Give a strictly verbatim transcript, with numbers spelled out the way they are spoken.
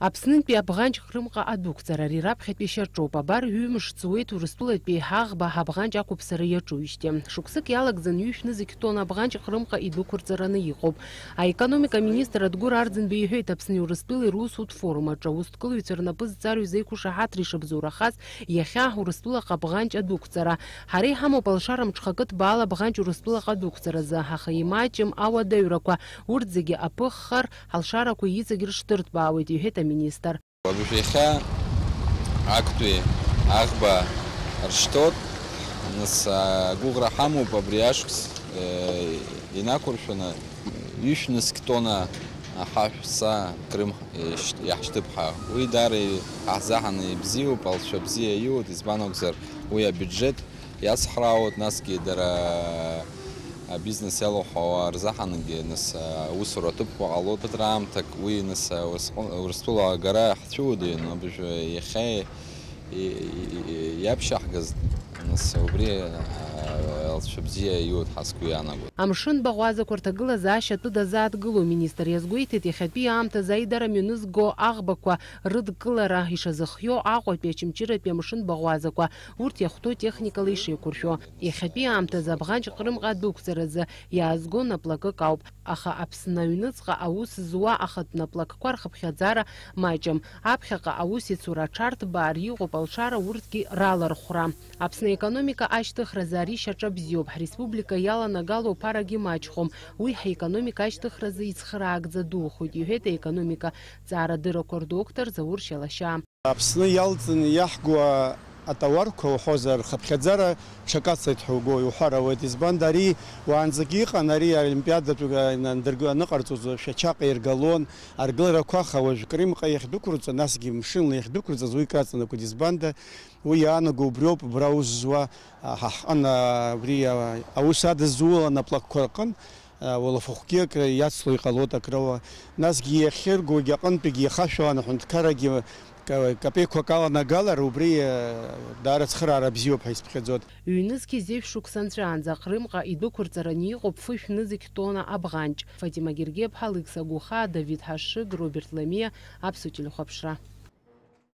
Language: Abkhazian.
Аԥснынтәи абӷанҷ Ҟрымҟа адәықәҵара ари раԥхьатәи шьаҿоуп. Абар, ҩымш ҵуеит Урыстәылатәи аӷба абӷанҷ ақәыԥсара иаҿуижьҭеи. Шықәсык иалагӡан ҩышә нызқь тонна абӷанҷ Ҟрымҟа идәықәырҵараны иҟоуп. Аекономика аминистр Адгәыр Арӡынба иҳәеит Аԥсни Урыстәылеи русутә форум аҿы аусҭкылаҩцәа рнапы зҵаҩыз еиқәышаҳаҭра ишыбзоурахаз, иахьа Урыстәылаҟа абӷанҷ адәықәҵара. Ҳара иҳамоуп алшара мҽхакы ҭбаала абӷанҷ Урыстәылаҟа адәықәҵаразы, аха имаҷым ауадаҩрақәа, урҭ зегьы аԥыххар, ҳалшарақәа иҵегь рышдырҭбаауеит, иҳәеит аминистр. Уажә иахьа актәи аӷба ршьҭоит, нас, агәыӷра ҳамоуп абри ашықәс, э, инақәыршәаны ҩышә нызқь тонна ҳаҳәса Крым ишьҭ-, иаҳшьҭып ҳәа. Уи даара ҳаҳзаҳаны ибзиоуп, алшәа бзиа иуеит, избан акәзар, уи абиуџьет иацҳраауеит, насгьы дара абизнес иалахәхауа рзаҳангьы, нас, аусура аҭыԥқәа ҟалоит. Ԥыҭраамҭак уи, нас, Урыс-, Урыстәыла агара ҳцәыуадаҩын, абыржәы иахьа и-, и-, и-, иаԥшьаҳгаз, нас, убри, а, алҵшәа бзиа иуеит ҳәа сгәы иаанагоит. Амшын баӷәазақәа рҭагылазаашьа атәы дазааҭгыло аминистр иазгәеиҭеит, иахьатәи аамҭазы аидара мҩанызго аӷбақәа рыдкылара ишазыхиоу Аҟәатәи Очамчыратәи амшын баӷәазақәа, урҭ иахәҭоу техникала ишеиқәыршәо. Иахьатәи аамҭазы абӷанҷ Ҟрымҟа адәықәҵаразы иаазго наплакык ауп, аха Аԥсны аҩныҵҟа аус зуа ахатә наплакқәа рхыԥхьаӡара маҷым. Аԥхьаҟа аусеицура аҽарҭбаар иҟоуп алшара урҭгьы ралархәра. Аԥсны аекономика ашьҭыхразы ари шьаҿа бзиоуп, ҳреспублика иаланагало аԥарагьы маҷхом, уи ҳаекономика ашьҭыхразы ицхыраагӡа духоит, иҳәеит аекономика ҵаарадыррақәа рдоктор Заур Шьалашьаа. Аԥсны иалҵны иаҳго атауарқәа уҳәозар, рхыԥхьаӡара ҽакацлеит ҳәа угәы иуҳәар ауеит. Избанда ари уаанӡагьы иҟан, ари аолимпиадатә, а, нандырг-, аныҟарҵоз Шәачаҟа иргалон аргыларақәа, аха уажә Крымҟа иахьдәықәырҵо, насгьы мшынла иахьдәықәырҵаз уи краҵанакуеит. Избанда уи иаанаго убриоуп, убра аус зуа, а, ҳа ҳҟын, а, убри, а, аус адызулан аплакқәа рҟын, а, уалафахәгьы акы иацло иҟалоит акрыла. Насгьы иахьыргогьы аҟынтәигьы иахашәаланы аҳәынҭқаррагьы ка-, капеиқәак аланагалар, убри, а, даара ацхыраара бзиоуп ҳәа исԥхьаӡоит. Ҩнызқь зеижә шықәса нҵәаанӡа Ҟрымҟа идәықәырҵараны иҟоуп фышә нызқь тонна абӷанҷ. Фатима Гергиаԥҳа, Алықьса Гәыхаа, Давид Ҳашыг, Роберт Ламиа, Аԥсуа телехәаԥшра.